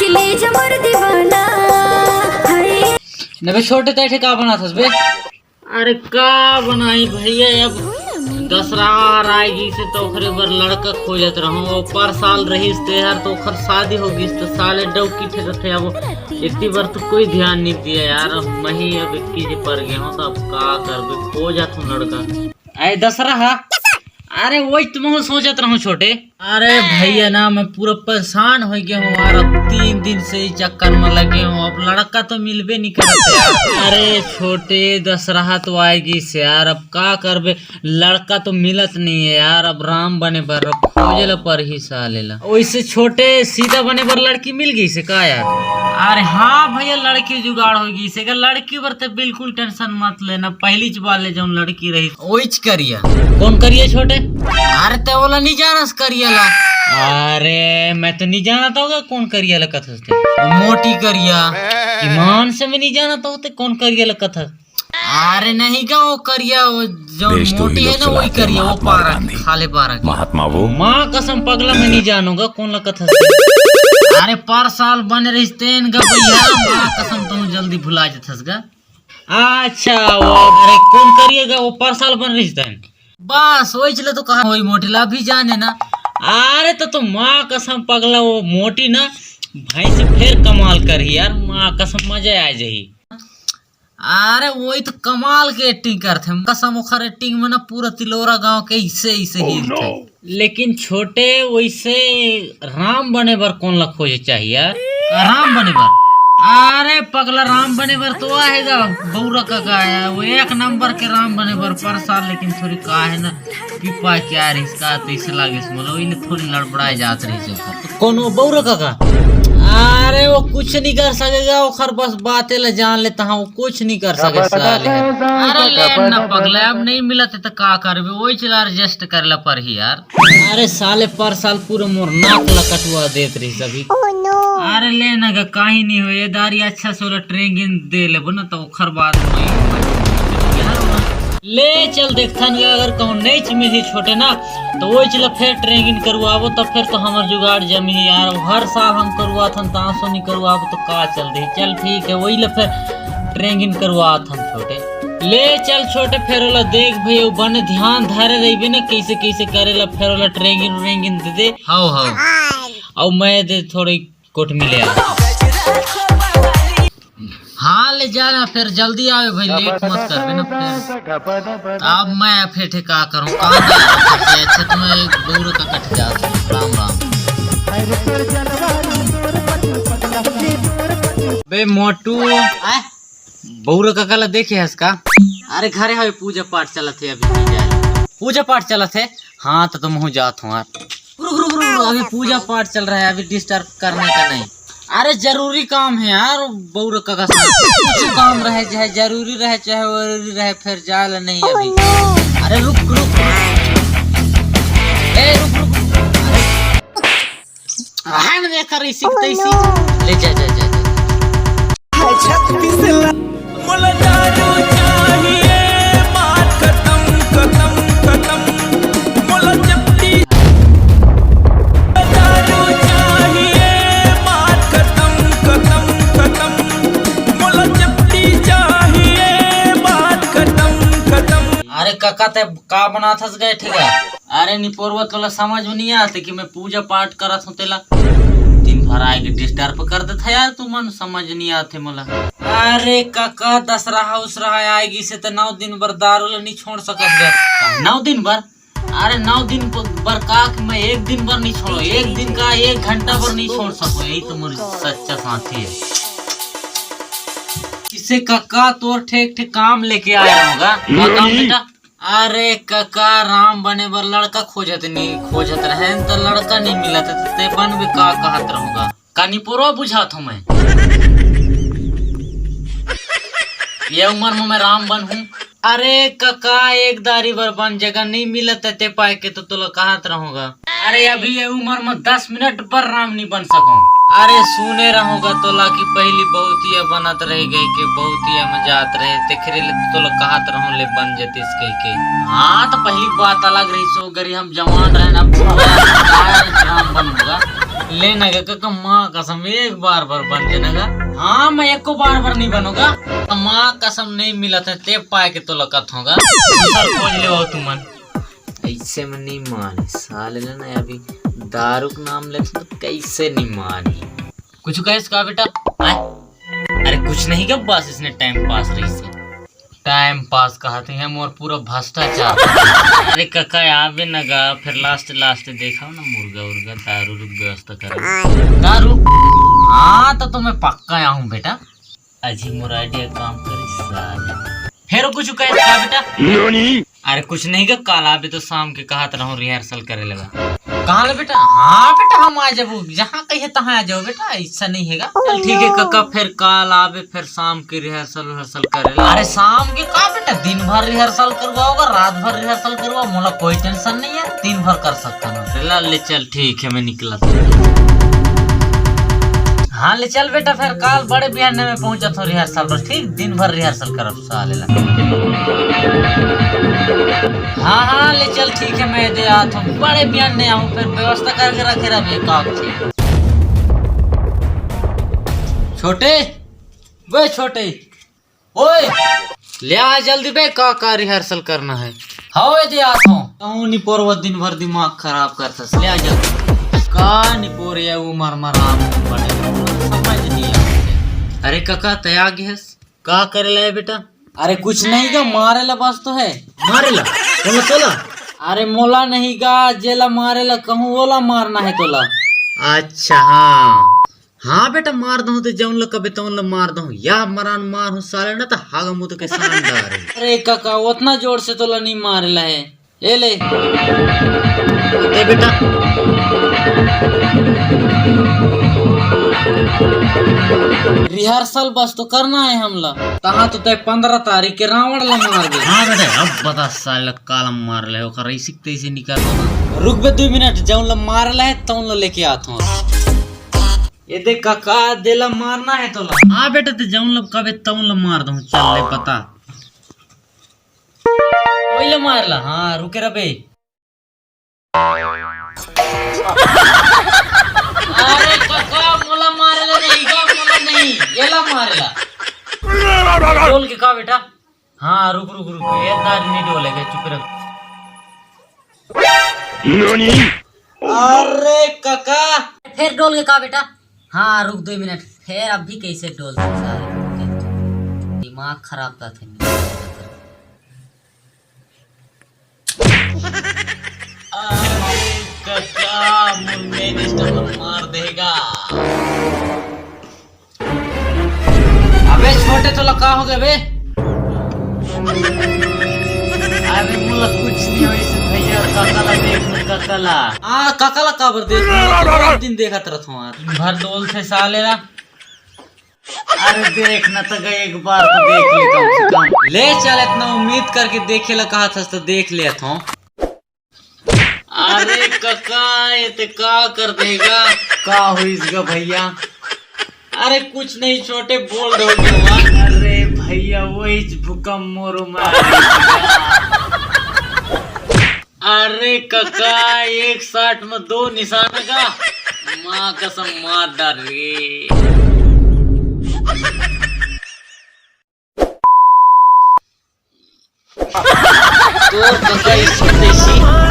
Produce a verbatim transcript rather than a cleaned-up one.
ले जा मोर दीवाना। हाय। नबे छोटे तैठे का बनाथस बे? अरे का बनाई भैया, अब दसरा हर आए गिस हे त ओखरे बर लड़का खोजत रहूं। वो पर साल रहिस तेहर त ओखर शादी हो गिस त साले डौकी ठे रथे। अब इतनी बार तो कोई ध्यान नहीं दिया यार। अब मैं ही अब इक्की जे पर गया हूँ, तो अब का करबे, खोजत हूँ लड़का। आए दसरा हा। अरे वही तुम सोचत रहूं छोटे। अरे भैया ना, मैं पूरा परेशान हो गया हूँ यार। अब तीन दिन से इस चक्कर में लगे हूँ, अब लड़का तो मिलबे नहीं करत यार। अरे छोटे, दसरा तो आए गिस हे यार, अब का करबे, लड़का तो मिलत नहीं है यार। अब राम बने बर अब खोजे ला परही साले ला। वैसे छोटे, सीधा बने बर लड़की मिल गिस हे का यार? अरे हाँ भैया, लड़की जुगाड़ हो गिस हे। अगर लड़की बर ते बिल्कुल टेंशन मत लेना, पहली च बार ले जौन लड़की रही वहीच करिया। कौन करिया छोटे? अरे ते ओला नहीं जानस करिया ला? अरे मैं तो नहीं जानत होगा कौन करिया ला कथस ते। मोटी करिया। ईमान से मैं नहीं जानत होगा ते कौन करिया ला कथस। अरे नहीं का, वो करिया, वो जो मोटी है ना, वही करिया, वो पारा के, खाले पारा के। महात्मा वो। माँ कसम पगला, मैं नहीं जानूंगा कौन ला कथस। अरे पर साल बने रहिस तेन गा भैया, माँ कसम तुम जल्दी भुला जथस गा। अच्छा, वो, अरे कौन करिया गा, वो पर साल बने रहिस तेन? बस वही चले तो कहा, वही मोटी ला भी जाने ना। अरे तो, तो माँ कसम पगला, वो मोटी ना भैंसी फेर कमाल करही यार, माँ कसम मजा आ जाही। अरे वही तो कमाल के एक्टिंग करथे कसम, ओखर एक्टिंग में ना पूरा तिलोरा गांव के ऐसे ऐसे हिलथे। लेकिन छोटे, वैसे राम बने बर कौन ला खोजे चाहिए यार? राम बने बर? अरे पगला, राम बने बर तो आएगा बौरा काका है, वो एक नंबर के राम बने बर परसा, लेकिन थोड़ी का है ना, पिपा क्या रिस का तो इसे लागे से मोला, वही थोड़ी लड़बड़ाए जात रही से ओकर। कौन वो बौरा काका? अरे वो कुछ नहीं कर सकेगा, ओखर बस बातें ला जान लेता हूँ, कुछ नहीं कर सके साले। अरे ले ना पगला, अब नहीं मिलत है तो का करबे, वही चला एडजस्ट कर ला परही यार। अरे साले पर साल पूरा मोर नाक ला कटवा देत रही सभी। अरे ले ना गा, काही नहीं हो, ये दारी अच्छा सोला ट्रेंगिन दे लेबो ना तो ओखर बाद में। ले चल देखथन गा, अगर कहूँ नहीं मिलही छोटे ना, तो वही चला फिर ट्रेंगिन करवाबो, तब फिर तो हमर जुगाड़ जमी यार। हर साल हम करवाथन, तासो नहीं करवाबो तो का चल रही। चल ठीक है, वही ला फिर ट्रेंगिन करवाथन छोटे। ले चल छोटे, फेर ओला देख भई, बने ध्यान धरे रहिबे ना, कैसे कैसे करेला, फेर ओला ट्रेंगिन व्रेंगिन दे दे। हाव, हाव। अउ मैं दे थोड़ी कोटमी ले आ। हाँ, ले जा ना, फेर जल्दी आवे भई, लेट मत करबे ना फेर। अब मैं फेठे का करूँ, का करूँ? अच्छा, तुम्हें गौर का कट जात है। राम राम। बे मोटू, आय? बौरा काका ला देखे हस का? अरे घरे हवे, पूजा पाठ चलत हे, अभी नहीं जाए। पूजा पाठ चलत हे? हाँ, तो तुम हो जात हो यार। रुक, रुक, रुक, रुक, अभी पूजा पाठ चल रहा है, अभी डिस्टर्ब करने का नहीं। अरे जरूरी काम है यार, बौरा काका साथ। कुछ काम रहे, चाहे जरूरी रहे, चाहे वरूरी रहे, फिर जाए ला नहीं अभी। अरे रुक, रुक, रुक। ए, रुक, रुक, रुक। अरे। रहन दे कर इसी तैसी। ले जा, जा, जा, जा। मोला दारू चाहिए, बात खत्म, खत्म, खत्म। मोला चपटी। दारू चाहिए, बात खत्म, खत्म, खत्म। मोला चपटी चाहिए, बात खत्म, खत्म। अरे काका, ते का बनाथस गा ए ठे गा? अरे निपोरवा, तोला समझ में नहीं आते कि मैं पूजा पाठ करत हूँ तेला? दिन भर आए के डिस्टर्ब कर देता यार तू मन, समझ नहीं आते मोला। अरे काका, दसरहा उसरहा आए गिसे त नौ दिन बर दारू ला नहीं छोड़ सकत गा। नौ दिन बर? अरे नौ दिन ब-, बर का कि मैं एक दिन बर नहीं छोड़ो, एक दिन का एक घंटा बर नहीं छोड़ सको, यही तो मोर सच्चा साथी है। इसे काका तोर ठेक ठेक काम लेके आया होगा। बताओ बेटा। अरे कका, राम बने बर लड़का खोजत नहीं, खोजत रहेन त लड़का नहीं मिलत, त ते बनबे का कहत रहूंगा। का निपोरवा बुझात हूँ मैं? ये उम्र में मैं राम बन हूँ? अरे कका, एक दारी बर बन जगह नहीं मिलत, ते पाए के तो तोला कहत रहूंगा। अरे अभी ये उम्र में दस मिनट बर राम नहीं बन सकूं। अरे सुने रहूंगा तोला कि पहली बहुतिया बनत रह गई के बहुतिया में जात रहे, तेखरे ले तोला कहत रहूं ले बन जतिस कह के। हाँ तो पहली बात अलग रही सो, गरी हम जवान रहे ना, अब राम बनूंगा। ले ना गा कका, माँ कसम एक बार बर बन जाना गा। हाँ, मैं एको बार बर नहीं बनोगा। माँ कसम नहीं मिलत हे, ते पाए के तोला कथों गा। दूसर खोज लेवो तुमन। ऐसे में नहीं माने साले ला ना, अभी दारू के नाम लेते तो कैसे नहीं माने। कुछ कहेस का बेटा? आय? अरे कुछ नहीं गा, बस इसने टाइम पास रही से। टाइम पास कहते हैं मोर पूरा भ्रष्टाचार। अरे कका आबे न गा, फिर लास्ट लास्ट देखा ना मुर्गा उर्गा दारू उर्गा व्यवस्था करा। दारू? हाँ तो तुम्हें पक्का आहूँ बेटा। अजी मोर आइडिया काम करी साले। फिर कुछ कहे का बेटा? अरे कुछ नहीं गा, काल आबे तो शाम के कहत रहूँ रिहर्सल करे लगा। कहाँ ले बेटा? हाँ बेटा, हम आ जाबो, जहाँ कहिए तहाँ आ जाओ बेटा, ऐसा नहीं हैगा। चल ठीक है कका, फिर काल आबे, फिर शाम के रिहर्सल उहर्सल करे ला। अरे शाम के का बेटा, दिन भर रिहर्सल करवाओगा, रात भर रिहर्सल करवाओ, मोला कोई टेंशन नहीं है, दिन भर कर सकता ना। ला ले चल ठीक है, मैं निकला। हाँ ले चल बेटा, फिर काल बड़े बिहान में पहुंचत हों रिहर्सल पर, ठीक, दिन भर रिहर्सल करब साले ला। हाँ हाँ ले चल ठीक है, मैं दे आत हों, बड़े बिहान में आहूँ, फिर व्यवस्था करके रखे रहबे का। छोटे, वे छोटे, ओए, ले आ जल्दी बे, का का रिहर्सल करना है। हाँ, ए दे आत हों। कहूँ निपोरवा दिन भर दिमाग खराब करथस, ले आ जल्दी। का निपोरिया उमर म राम बने, समझ नहीं आवे। अरे कका, तैं आ गे हस, का करे ला है बेटा? अरे कुछ नहीं गा, मारे ला बस तो है। मारे ला? तोला, तोला? अरे मोला नहीं गा, जेला मारे ला कहूँ, ओला मारना है तोला। अच्छा, हाँ। हाँ बेटा, मार दहूँ ते जौन ल कबे तौन ल मार दहूँ। या मरान मार हूँ साले न त हागा मुँह तो के सान डारे। अरे काका, ओतना जोर से तोला नहीं मारे ला है। ए ले। दे बेटा। रिहर्सल बस तो करना है हमला। तहाँ तो तय पंद्रह तारीख के रावण ला मार दे। हाँ बेटा, अब बता साले काला मार ले, ओकर ऐसी तैसी निकाल दो ना। रुक बे दो मिनट, जौन ला मार ले, तौन ला लेके आत हूँ। ये देख काका, देला मारना है तोला। हाँ बेटा, ते जौन लब कबे तौन लब मार दहूँ। चल ले बता। ओइला मार ला। हाँ, रुके रबे। अरे काका, मोला मारे ला नहीं, का मोला नहीं, येला मारे ला। डोल के का बेटा? हाँ, रुक, रुक, रुक, ये दारी नहीं डोले के, चुप रह। अरे काका। फिर डोल के का बेटा? हाँ, रुक दो मिनट, फिर अब भी कैसे डोल दो सारे। दिमाग खराब कर थे। अरे काका, मुन्ने डिस्टर्ब मार देगा। अबे छोटे, तोला का हो गया बे? अरे मोला कुछ नहीं होइस भैया, काका ला देख ना, काका ला। आ, काका ला काबर देख? दिन देखत रहत हूँ यार। भर डोल से साले ला। अरे देख ना तो गए, एक बार तो देख ले कम से कम। ले चल, इतना उम्मीद करके देखे ला कहा था तो देख लेत हूँ। अरे काका, ये ते का कर देगा? का होइस गा भैया? अरे कुछ नहीं छोटे, बोल दो। अरे भैया, वही भूकंप मोरो मार। अरे काका, एक साट में दो निशान का, माँ कसम मार डार रे। तोर काका इसी तैसी।